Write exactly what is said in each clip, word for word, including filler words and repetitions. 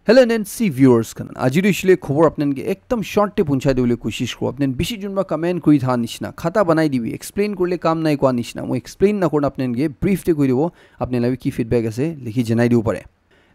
Hello N N C viewers khan, aji tu hoishe le khobor apnai khan ke ekdam short te punchai dibole koshish kuro. Apnai khan bishi jun para comment kuri tha nishina, khata banai dibi, explain kurile kam nai koa nishina, moi explain na kurina apnai khan ke brief te koi dibo, apnai khan la bi ki feedback ase likhi janai dibo pare.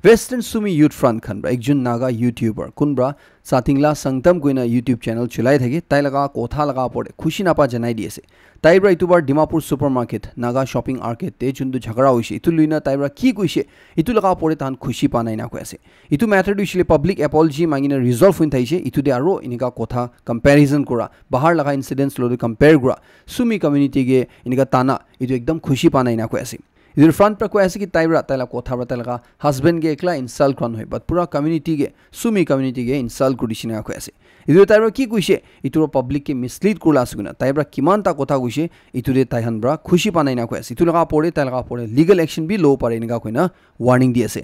Western Sumi Youth Front khan para ekjon Naga YouTuber kunba Satingla Sangtam koina YouTube channel cholai thake, tai laga kotha laga opor te khushi napa janai di ase. Tai para itu bar Dimapur Supermarket, Naga Shopping Arcade te juntu jhagara hoishe, itu luina tai para ki koishe, itu laga opor te tahan khushi pa nai na koi ase. Itu matter tu hoishe le public apology mangina resolve hoina thaishe, itu te aro enika kotha comparison kura, bahar laga incidents lo compare kura, Sumi community ke enika tana, itu ekdam khushi pa nai na koi ase. Itu front pra koi ase ki tai pra, tai la kotha pra, tai laga husband ke ekla insult kura nohoi, but pura community ke, Sumi community ke insult kuri dishina koi ase. Itu tai pra ki koishe, itu pra public ke mislead kurila ase koina, tai pra kiman ta kotha koishe, itu te tai khan pra khushi pa nai na koi ase. Itu laga opor te, tai laga opor te legal action bi lobo pare enika koina warning di ase.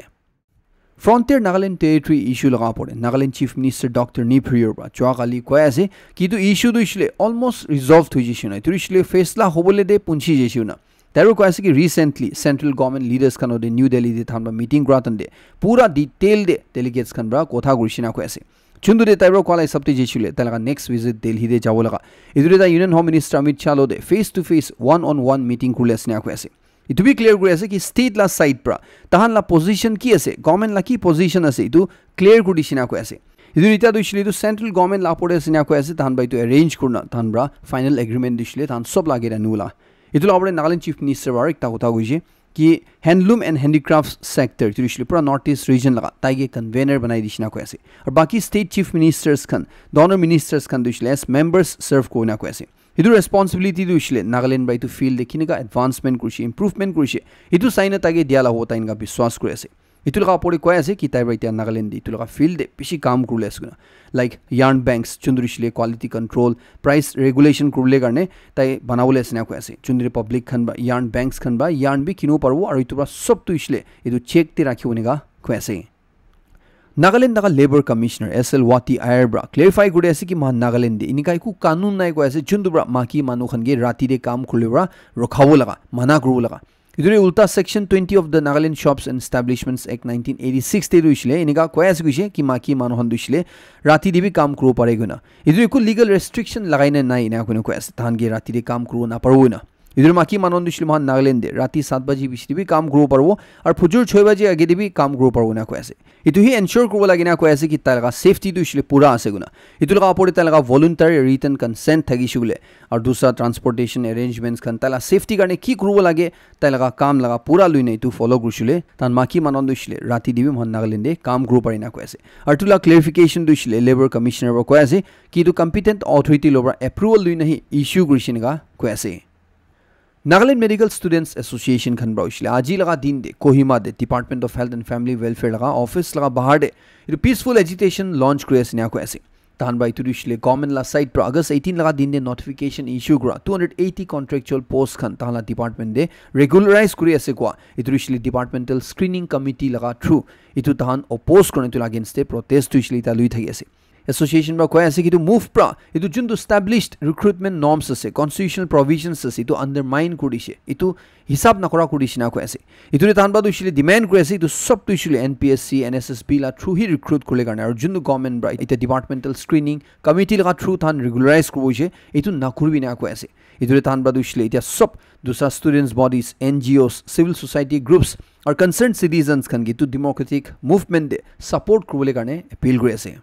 Frontier Nagaland Territory issue laga opor te Nagaland Chief Minister Doctor Neiphiu Rio pra jua kali koi ase ki itu issue tu hoishe le almost resolved hoi jaise na, itu hoishe le faisla hobole te punchi jaise na. Tai pra koi ase ki recently central government leaders khan logote New Delhi te tahan pra meeting kura time te pura detail te delegates khan pra kotha kuri dishina koi ase. Juntu te tai pra koa la hisab te jaise le tai laga next visit Delhi te jabo laga. Itu te tai Union Home Minister Amit Shah logote face to face, one on one meeting kuribole ase ena koi ase. Itu bi clear kuri ase ki state la side pra tahan la position ki ase, government la ki position ase, itu clear kuri dishina koi ase. Itu etiya tu hoishe le itu central government la opor te ase ena koi ase, tahan pra itu arrange kurina tahan pra final agreement tu hoishe le tahan sob la age ena nula. Itu la opor te Nagaland Chief Minister pra ekta kotha koishe ki handloom and handicrafts sector tu hoishe le pura North East region laga tai ke convener banai dishina koi ase. Aru baki state chief ministers khan, donor ministers khan tu hoishe le as members serve kurina koi ase. Itu responsibility tu hoishe le Nagaland pra itu field te kinika advancement kurishe, improvement kurishe, itu sai na tai ke dia la hobo tai enika biswas kuri ase. Itu laga opor te koi ase ki tai pra etiya Nagaland te itu laga field te bishi kam kuribole ase koina. Like yarn banks, juntu hoishe le quality control, price regulation kuribole karne tai banabole ase ena koi ase. Juntu public khan pra yarn banks khan pra yarn bi kinibo paribo aru itu pra sob tu hoishe le itu check te rakhibo enika koi ase. Nagaland laga Labour Commissioner S L Wati Ayer pra clarify kuri ase ki moikhan Nagaland te enika eku kanun nai koi ase, juntu pra maki manu khan ke rati te kam kuribole pra rokhabo laga, mana kuribo laga. Itu te ulta Section twenty of the Nagaland Shops and Establishments Act nineteen eighty-six te tu hoishe le enika koi ase koishe ki maki manu khan tu hoishe le rati te bi kam kuribo pare koina. Itu eku legal restriction lagai na nai ena koina koi ase. Tahan ke rati te kam kuribo naparibo koina. Itu maki manu khan tu hoishe le moikhan Nagaland te rati sat baji bishi te bi kam kuribo paribo, aru phujur choi baji age te bi kam kuribo paribo ena koi ase. Itu hi ensure kuribo lage ena koi ase ki tai laga safety tu hoishe le pura ase koina. Itu laga opor te tai laga voluntary written consent thakishe koile, aru dusra transportation arrangements khan tai la safety karne ki kuribo lage, tai laga kam laga pura luina itu follow kurishe koile, tahan maki manu khan tu hoishe le rati te bi moikhan Nagaland te kam kuribo pare ena koi ase. Aru itu la clarification tu hoishe le Labour Commissioner pra koi ase ki itu competent authority lo pra approval luina hi issue kurishe enika koi ase. Nagaland Medical Students Association khan pra hoishe le aji laga din te Kohima te Department of Health and Family Welfare laga office laga bahar te itu peaceful agitation launch kuri ase ena koi ase. Tahan pra itu tu hoishe le government la side pra August eighteen laga din te notification issue kura two hundred eighty contractual post khan tahan la department te regularize kuri ase koa. Itu tu hoishe le departmental screening committee laga through itu tahan oppose kurina itu la against te protest tu hoishe le etiya lui thaki ase. Association pra koi ase ki itu move pra itu juntu established recruitment norms ase, constitutional provisions ase, itu undermine kuri dishe, itu hisab nakura kuri dishe na koi ase. Itu te tahan pra tu hoishe le demand kuri ase, itu sob tu hoishe le N P S C, N S S B la through hi recruit kuribole karne, aru juntu government pra etiya departmental screening committee laga through tahan regularize kuribo hoishe, itu nakuribi ena koi ase. Itu te tahan pra tu hoishe le etiya sob dusra students bodies, N G Os, civil society groups aru concerned citizens khan ke itu democratic movement te support kuribole karne appeal kuri ase.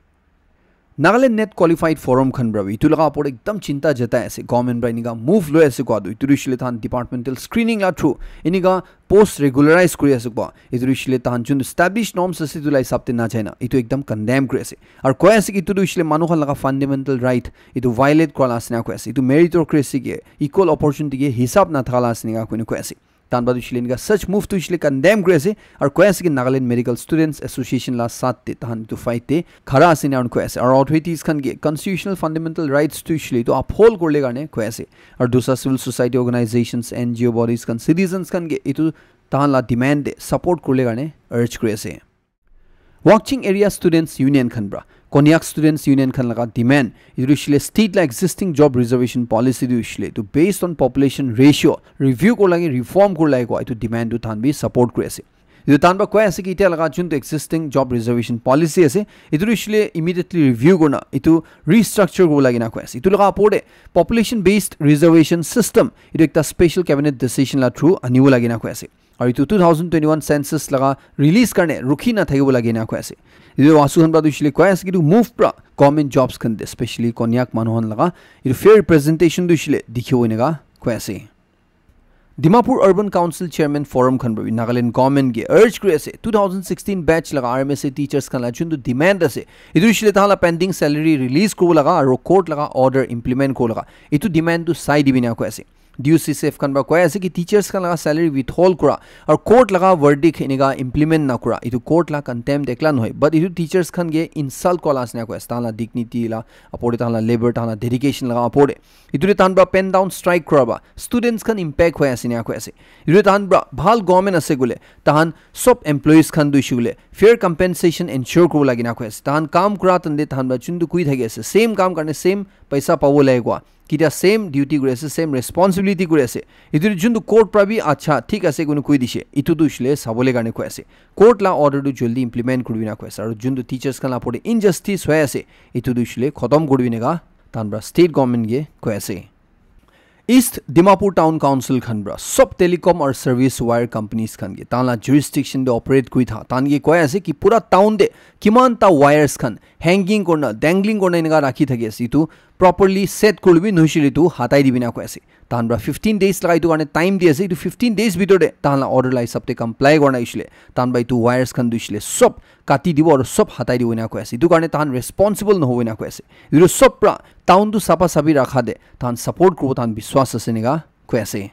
Nagaland Net Qualified Forum khan pra bi itu laga opor te ekdam chinta jatai ase. Government pra enika move loi ase koa tu, itu tu hoishe le tahan departmental screening la through enika post regularize kuri ase koa. Itu tu hoishe le tahan juntu established norms ase itu la hisab te najai na, itu ekdam condemn kuri ase. Aru koi ase ki itu tu hoishe le manu khan laga fundamental right itu violate kura la ase ena koi ase. Itu meritocracy ke, equal opportunity ke hisab nathaka la ase enika koina koi ase. Tahan pra tu hoishe le enika such move tu hoishe le condemn kuri ase, aru koi ase ki Nagaland Medical Students Association la saath te tahan itu fight te khara ase ena koi ase. Aru authorities khan ke constitutional fundamental rights tu hoishe le itu uphold kuribole karne koi ase. Aru dusra civil society organizations, N G O bodies khan, citizens khan ke itu tahan la demand te support kuribole karne urge kuri ase. Wakching Area Students Union khan pra, Konyak Students Union khan laga demand, itu hoishe le state la existing job reservation policy tu hoishe le itu based on population ratio review kuribole lage, reform kuribole lage koa itu demand tu tahan bi support kuri ase. Etu tahan para koi ase ki etia laga juntu existing job reservation policy ase, etu tu hoishe le immediately review kurna etu restructure kuribo lage na koi ase. Etu laga opor te population based reservation system etu ekta special cabinet decision la through anibo lage na koi ase. Aru etu two thousand twenty-one census laga release karne rukhi na thakibo lage na koi ase. Etu wasu khan para tu hoishe le koi ase ki etu move para government jobs khan te, especially Konyak manu khan laga etu fair representation tu hoishe le dikhibo eneka koi ase. Dimapur Urban Council Chairman Forum khan para bi Nagaland government ke urge kuri ase, two thousand sixteen batch laga R M S A teachers khan la juntu demand ase, etu hoishe le tahan la pending salary release kuribo laga aru court laga order implement kuribo laga, etu demand tu sai dibi na koi ase. D U C C F khan para koi ase ki teachers khan laga salary withhold kura aru court laga verdict eneka implement na kura, etu court la contempt ekla nohoi, but etu teachers khan ke insult kura la ase na koi ase, tahan la dignity la opor te, tahan la labour, tahan la dedication laga opor te. Etu te tahan para pen down strike kura ba students khan impact hoi ase na koi ase. Etu te tahan para bhal government ase koile tahan sob employees khan tu hoishe koile fair compensation ensure kuribo lage na koi ase. Tahan kam kura tante tahan para juntu koi thaki ase, same kam karne same paisa pabo lage kua, ketia same duty kuri ase, same responsibility kuri ase. Etu te juntu court para bi acha thik ase koina koi dishe, etu tu hoishe le sabole karne koi ase. Court la order tu jaldi implement kuribi na koi ase. Aru juntu teachers khan la opor te injustice hoi ase, etu tu hoishe le khotom kuribi eneka tahan para state government ke koi ase. East Dimapur Town Council khan para sob telecom aru service wire companies khan ke tahan la jurisdiction te operate kuri tha, tahan ke koi ase ki pura town te kiman ta wires khan hanging kurna, dangling kurna eneka rakhi thaki ase, etu properly set kuribi, nohoishe le etu hatai dibi na koi ase. Tahan para fifteen days laga etu karne time di ase, etu fifteen days bitor te tahan la order la hisab te comply kurna hoishe le tahan para etu wires khan tu hoishe le sob kati dibo aru sob hatai dibo ena koi ase. Etu karne tahan responsible nohobo ena koi ase. Etu sob para town tu sapa sabi rakha te tahan support kuribo, tahan biswas ase eneka koi ase.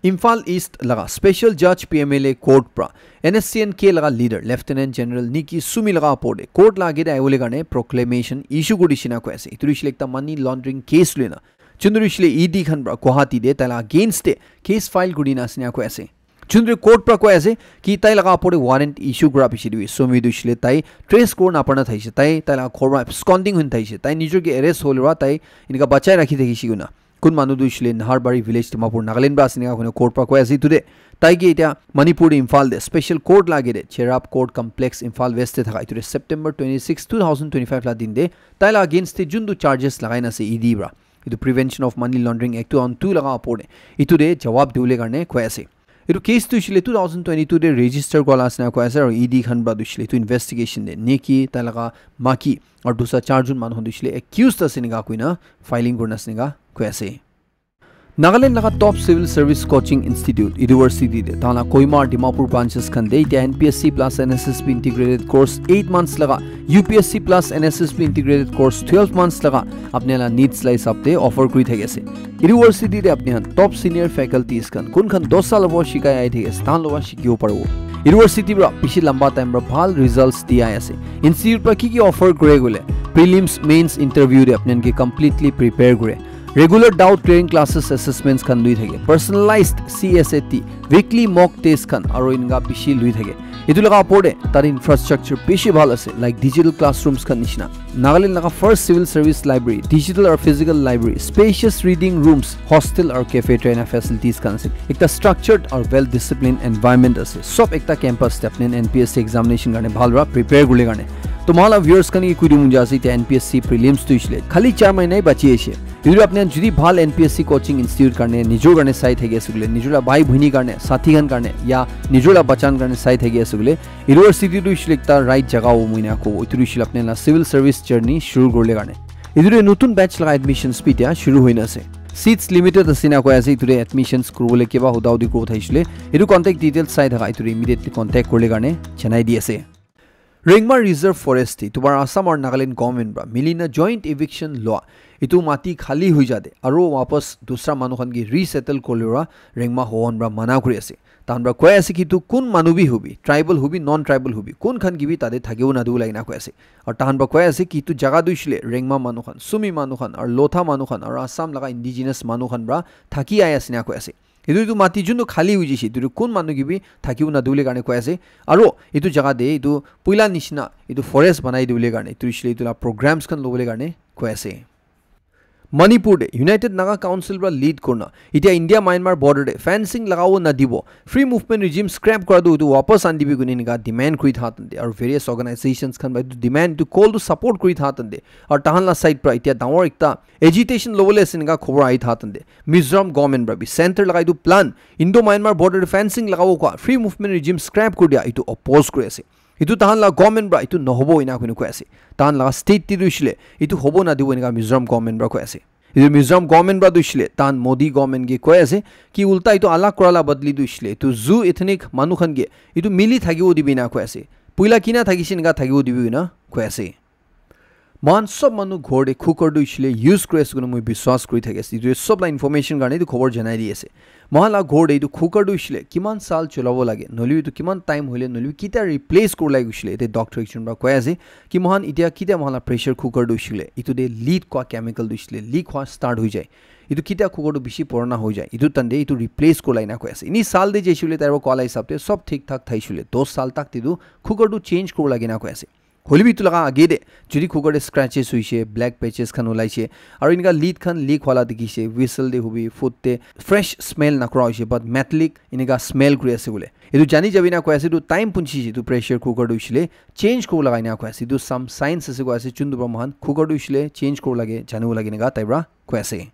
Imphal East laga Special Judge P M L A Court para N S C N K laga leader Lieutenant General Niki Sumi laga opor te court la age te ahibole karne proclamation issue kuri dishe na koi ase. Etu tu hoishe le ekta money laundering case loi na juntu tu hoishe le E D khan para Guwahati te tai la against te case file kuri na ase ena koi ase. Juntu court para koi ase ki tai laga opor te warrant issue kura piche te bi Sumi tu hoishe le tai trace kuri na pana thakishe, tai tai laga ghor para absconding hoi na thakishe, tai nijor ke arrest hole para tai eneka bachai rakhi thakishe koina. Kun manu tu hoishe le Naharbari village Dimapur Nagaland para ase eneka koina court para koi ase. Etu te tai ke etia Manipur te Imphal te special court la age te Cherab Court Complex Imphal West te thaka etu te September twenty six, two thousand twenty five la din te tai la against te juntu charges lagai na ase E D para, etu Prevention of Money Laundering Act two thousand two laga opor te etu te jawab dibole karne koi ase. Etu case tu hoishe le two thousand twenty two te register kura la ase ena koi ase aru E D khan para tu hoishe le etu investigation te Niki, tai laga maki aru dusra char jon manu khan tu hoishe le accused ase eneka koina filing kurina ase eneka koi ase. Nagaland laga top civil service coaching institute university te tahan la Kohima aru Dimapur branches khan te etia N P S C plus N S S B integrated course eight months laga, U P S C plus N S S B integrated course twelve months laga apni la needs la hisab te offer kuri thaki ase. University te apni khan top senior faculties khan kun khan dos saal hobo shikai ahi thaki ase, tahan lowa shikibo paribo. University para bishi lamba time para bhal results di ahi ase. Institute para ki ki offer kure koile prelims, mains interview te apni khan ke completely prepare kure. Regular doubt clearing classes, assessments khan lui thake. Personalized C S A T, weekly mock test khan aru eneka bishi lui thake. Etu laga opor te tar infrastructure bishi bhal ase, like digital classrooms khan nishina. Nagaland laga first civil service library, digital aru physical library, spacious reading rooms, hostel aru cafeteria ena facilities khan ase. Ekta structured aru well disciplined environment ase. Sob ekta campus te apni N P S C examination karne bhal para prepare kurle karne. To mohan la viewers khan ke koi dibo mon jai ase, etia N P S C prelims tu hoishe le khali char mahina hi bachi ase. Etu apni khan jodi bhal N P S C coaching institute karne, nijor karne sai thaki ase koile, nijor la bhai bhoni karne, sathi khan karne, ya nijor la bachan karne sai thaki ase koile, university tu hoishe le ekta right jaga hobo moi na kobo. Etu tu hoishe le apni khan la civil service journey shuru kurle karne. Etu tu notun batch laga admissions bi etia shuru hoi na ase. Seats limited ase na koi ase, etu tu admissions kuribole kiba huda hudi kuribo thakishi le, etu contact details sai thaka, etu tu immediately contact kurle karne janai di ase. Rengma Reserve Forest te, etu para Assam aru Nagaland government para mili na joint eviction loa, etu mati khali hoi ja te, aru wapas dusra manu khan ke resettle kuribole para Rengma Hohon para mana kuri ase. Tahan para koi ase ki etu kun manu bi hobi, tribal hobi, non tribal hobi, kun khan ke bi tate thakibo nadibo lage na koi ase. Aru tahan para koi ase ki etu jaga tu hoishe le Rengma manu khan, Sumi manu khan, aru Lotha manu khan, aru Assam laga indigenous manu khan para thaki ahi ase na koi ase. Etu, etu mati juntu khali hoi jaise, etu tu kun manu ke bi thakibo nadibole karne koi ase. Aru etu jaga te etu puila nishina etu forest banai dibole karne, etu hoishe le etu la programs khan lobole karne koi ase. Manipur te United Naga Council pra lead kurna, itia India Myanmar border te fencing lagabo nadibo, free movement regime scrap kura tu etu wapas andibi kuni enika demand kuri tha tante, aru various organizations khan pra etu demand, etu call tu support kuri tha tante, aru tahan la side pra itia dangor ekta agitation lobole ase enika khobor ahi tha tante, Mizoram government pra bi center laga etu plan, Indo Myanmar border te fencing lagabo kwa, free movement regime scrap kuri dia, etu oppose kuri ase. Etu tahan la government pra etu nohobo ena kuni koi ase. Tahan la state te tu ishile etu hobo nadibo enika Mizoram government pra koi ase. Etu Mizoram government pra tu ishile tahan Modi government ke koi ase ki ulta etu alag kura la badli tu ishile etu zoo ethnic manu khan ke etu mili thakibo dibi ena koi ase. Puila kina thakishe enika thakibo dibi ena koi ase. Mohan sob manu ghor te cooker tu ishile use kuri ase koina moi biswas kuri thaki ase. Etu sob la information karne etu khobor janai di ase. Mohan la ghor te etu cooker tu ishile kiman sal cholabo lage, nohole etu kiman time hoile, nohole kitia replace kuri lage ishile, ete doctor ekjon pra koi ase ki mohan itia kitia mohan la pressure cooker tu ishile etu te lead kua chemical tu ishile leak hua start hoi jai. Etu kitia cooker tu bishi purana hoi jai. Etu tante etu replace kuri la ena koi ase. Ini sal te jaishe koile tai pra koa la hisab te sob thik thak thaishe koile dos sal tak te tu cooker tu change kuri lage na koi ase. Hoilebi etu laga age te jodi cooker te scratches hoishe, black patches khan ulaishe, aru enika lead khan leak hwala dikhishe, whistle te hobi, food te fresh smell nakura hoishe, but metallic enika smell kuri ase bole. Etu jani jabi na koi ase, etu time punchi etu pressure cooker tu hoishile change kuri laga ena koi ase. Etu some science ase koi ase, chuntu pra mohan cooker tu hoishile change kuri lage, janibo lage enika tai pra koi ase.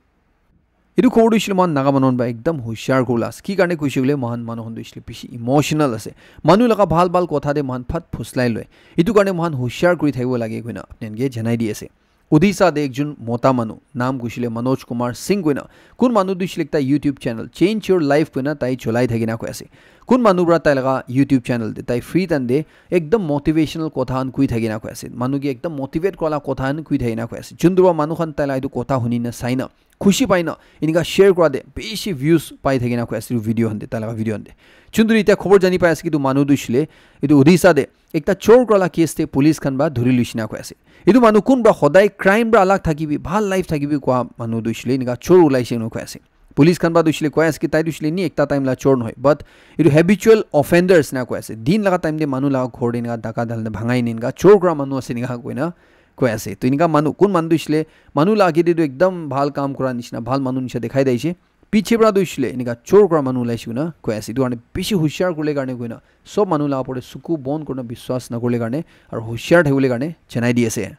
Etu khobor tu ishile mohan Naga manu khan pra ekdam hushar kurila ase. Ki karne koishe koile mohan manu khan tu ishile bishi emotional ase. Manu laga bhal bhal kotha te mohan phat phuslai loi. Etu karne mohan hushar kuri thakibo lage koina apni khan ke janai di ase. Odisha te ekjon mota manu, naam koishile Manoj Kumar Singh koina. Kun manu tu ishile ekta YouTube channel, Change Your Life koina tai cholai thakina koi ase. Kun manu pra tai laga YouTube channel te, tai free time te ekdam motivational kotha khan koi thakina koi ase. Manu ke ekdam motivate kura la kotha khan koi thakina koi ase. Chuntu pra manu khan tai la etu kotha huni na sai na khushi pai na enika share kura te bishi views pai thaki na koi ase video khan te, tai laga video khan te. Chunduri etia khobor jani pai ase ki etu manu tu ishile etu Odisha te ekta chor kura la case te police khan pra dhuri luishi na koi ase. Etu manu kun pra hodai crime pra alag thakibi, bhal life thakibi kua manu tu ishile enika chor ulaishe na koi ase. Police khan pra tu ishile koi ase ki tai tu ishile ni ekta time la chor nohoi, but etu habitual offenders na koi ase. Din laga time te manu laga ghor te enika daka dal na bhangai ni enika chor kura manu ase enika koi na koi ase. To enika manu, kun manu tu ishile manu la age te tu ekdam bhal kam kura nishina, bhal manu nishina dekhai daishe. Piche pra tu ishile enika chor kura manu ulaishe koina koi ase. Etu karne bishi hushar kurle karne koina sob manu la upor te suku bon kurina biswas nakurle karne aru hushar thakibole karne janai di ase.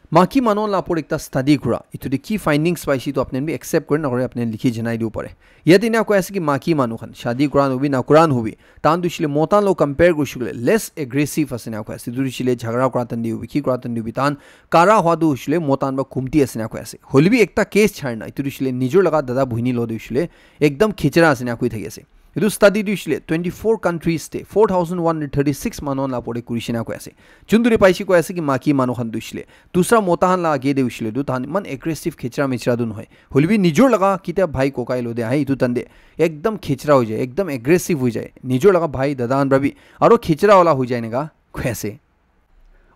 Maki manu la upor ekta study kura, etu te ki findings paishe etu apni khan bi accept kure nakure apni khan likhi janai dibo pare. Yate ena koi ase ki maki manu khan shadi kura nohobi nakura nohobi, tahan tu ishile mota lo compare kurishe koile less aggressive ase na koi ase. Etu tu ishile jhagara kura time te hobi, ki kura time te hobi, tahan kara hua tu ishile mota khan pra kumti ase na koi ase. Hoilebi ekta case chhari na, etu tu ishile nijor laga dada buhini lo tu ishile ekdam khichira ase na koi thaki ase. Etu study tu ishile twenty four countries te four thousand one hundred thirty six manu khan la upor te kurishe na koi ase. Chunduri paishe koi ase ki maki manu khan tu ishile dusra mota khan la age te ishile tu tahan iman aggressive khichira michira tu nohoi. Hoilebi nijor laga kitia bhai kokai lo te ahe etu time te ekdam khichira hoi jai, ekdam aggressive hoi jai. Nijor laga bhai dada khan pra bi aro khichira wala hoi jai enika koi ase.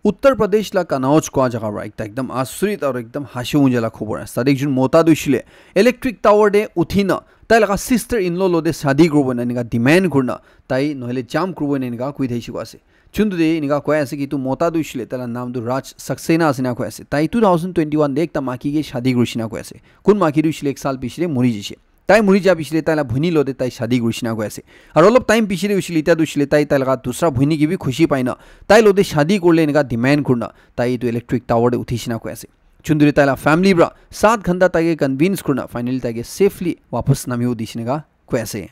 Uttar Pradesh la Kannauj kua jaga pra ekta ekdam asurit aro ekdam hashi unja la khobor ase. Tate ekjon mota tu ishile electric tower te uthi na tai laga sister in law lo te shadi kuribo na enika demand kurina tai nohole jump kuribo na enika koi thaishe koi ase. Chuntu te enika koi ase ki etu mota tu ishile tai la naam tu Raj Saxena ase na koi ase. Tai two thousand twenty one te ekta maki ke shadi kurishe na koi ase. Kun maki tu ishile ek saal piche te mori jaishe. Tai muri ja piche te tai la bhuni lo te tai shadi kurishe na koi ase. Aro olop time piche te hoishile, etia tu hoishile tai, tai laga dusra bhuni ke bi khushi pai na, tai lo te shadi kurle enika demand kurina, tai etu electric tower te uthi she na koi ase. Chunduri tai la family pra saat ghanta tai ke convince kurina, finally tai ke safely wapas namibo dishi enika koi ase.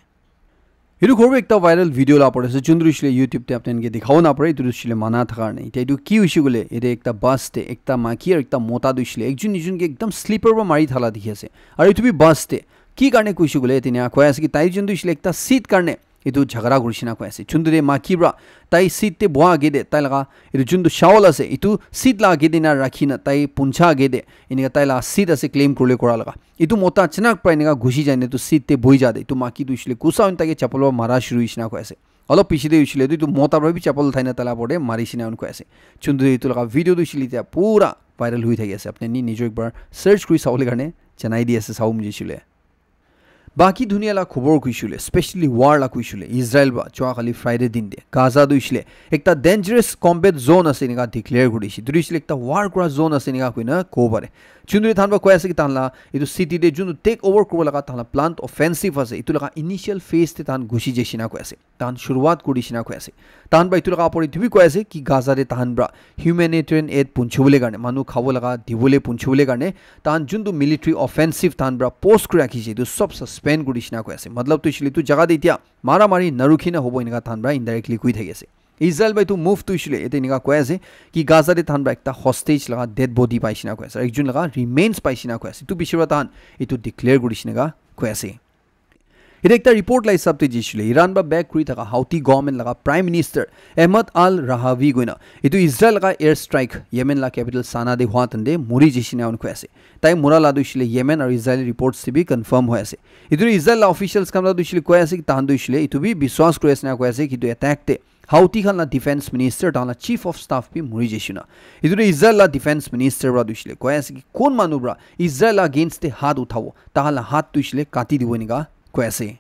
Etu khobor ekta viral video la pore ase, chunduri hoishile YouTube te apni khan ke dikhabo na pare, etu tu hoishile mana thaka karne. Etia etu ki hoishe koile, ete ekta bus te ekta maki aru ekta mota tu hoishile ekjon ekjon ke ekdam slipper pra mari thala dikhi ase. Aru etu bi bus te ki karne koishe koile, ete enia koi ase ki tai jun tu hoishile ekta seat karne etu jhagara kurishe na koi ase. Chunduri maki pra tai seat te boha age te tai laga etu jun tu shawl ase, etu seat la age te ena rakhi na tai puncha age te enika tai la seat ase claim kurle kura laga. Etu mota achanak pra enika ghusi jai na etu seat te bohi ja te etu maki tu hoishile gussa hoina tai ke chapal pra mara shuru hoishe na koi ase. Olop piche te hoishile tu etu mota pra bi chapal uthai na tai la upor te marishe na enika koi ase. Chunduri etu laga video tu hoishile etia pura viral hoi thaki ase. Apni khan nijor ekbar search kuri sabole karne janai di ase sabo mujishe koile. Baki dunia la khobor kuishule, specially war la kuishule, Israel ba chua khali Friday din de Gaza tu ishile ekta dangerous combat zone ase enika declare kuri dishi. Tu ishile ekta war kura zone ase enika koina ko bare. Chundri than ba koi ase ki tan la itu city de juntu take over kuro laga tan la planned offensive ase, itu laga initial phase te tan gushi jeshina koi ase. Tan shuruat kuri dishina koi ase. Tan ba itu laga apor itu bi koi ase ki Gaza de tan bra humanitarian aid punchibole karne, manu khabo laga dibole punchibole karne, tan juntu military offensive tan bra post kuri rakhi je, itu sob suspend kuri dishina koi ase. Matlab tu ishile itu jaga de itia mara mari narukhi na hobo enika tan bra indirectly koi thaki ase. Israel ba itu move tu ishile ete enika koi ase ki Gaza de tan bra ekta hostage laga dead body paishina koi ase. Ekjun laga remains paishina koi ase. Itu bishi ba tan itu declare kuri dishina koi ase. Ite ekta report la hisab te jishile, Iran ba back kuri thaka Houthi government laga Prime Minister Ahmad al Rahawi goina itu Israel laga air strike Yemen la capital Sanaa de hua tande muri jishina un koi ase. Tai mura la du ishile Yemen aru Israel reports te bi confirm hoi ase. Itu Israel la officials kam la du ishile koi ase ki tahan du ishile itu bi biswas kuri ase na koi ase ki itu attack te Houthi khan la defense minister, tahan la chief of staff bi muri jeshina. Itu de Israel la defense minister pra dushile koi ase ki kon manu pra Israel against te hat uthabo, tahan la hat tu ishile kati dibo enika koi ase.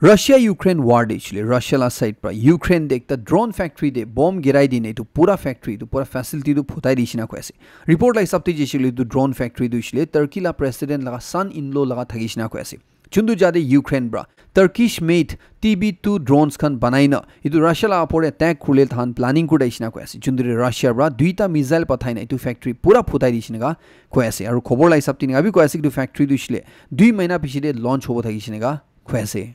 Russia Ukraine war de ishile, Russia la side pra Ukraine de ekta drone factory de bomb girai dine itu pura factory, itu pura facility tu phutai dishina koi ase. Report la hisab te jeshile itu drone factory tu ishile Turkey la president laga son in law laga thakishina koi ase. Chundu jade Ukraine pra Turkish made T B two drones khan banai na itu Russia la apor attack khule than planning kuri daishina koi ase. Chundu de Russia pra duita missile pathai na itu factory pura phutai dishina ka koi ase. Aru khobor la hisab te enika bi koi ase itu factory tu ishile dui mahina piche de launch hobo thakishina ka koi ase.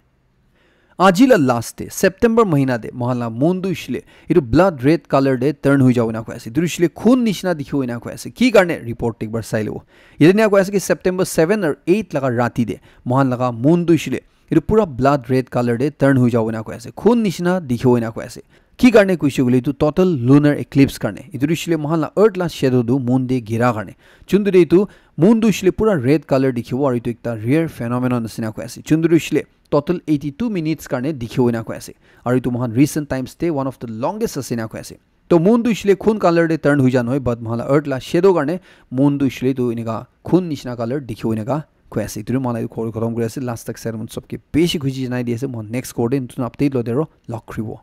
Aji la last de September mahina de mohan la moon tu ishile itu blood red color de turn hui jabo na koi ase. Itu ishile khun nishina dikhibo na koi ase. Ki karne report te ekbar sai lobo. Yate na koi ase ki September seven or eight laga rati de mohan laga moon tu ishile itu pura blood red color de turn hui jabo na koi ase. Khun nishina dikhibo na koi ase. Ki karne koishe koile itu total lunar eclipse karne. Itu ishile mohan la earth la shadow tu moon de gira karne. Chundu de itu moon tu ishile pura red color dikhibo aru itu ekta rare phenomenon ase na koi ase. Chundu ishile total eighty two minutes karne dikhibo na koi ase. Aru itu mohan recent times te one of the longest ase na koi ase. To moon tu ishile khun color de turn hui ja nohoi, but mohan la earth la shadow karne moon tu ishile tu enika khun nishina color dikhibo enika koi ase. Itu mohan la etu khobor khatam kuri ase. Last tak sir mon sobke beshi khushi janai di ase. Mohan next khobor de notun update lo de aro log khuribo.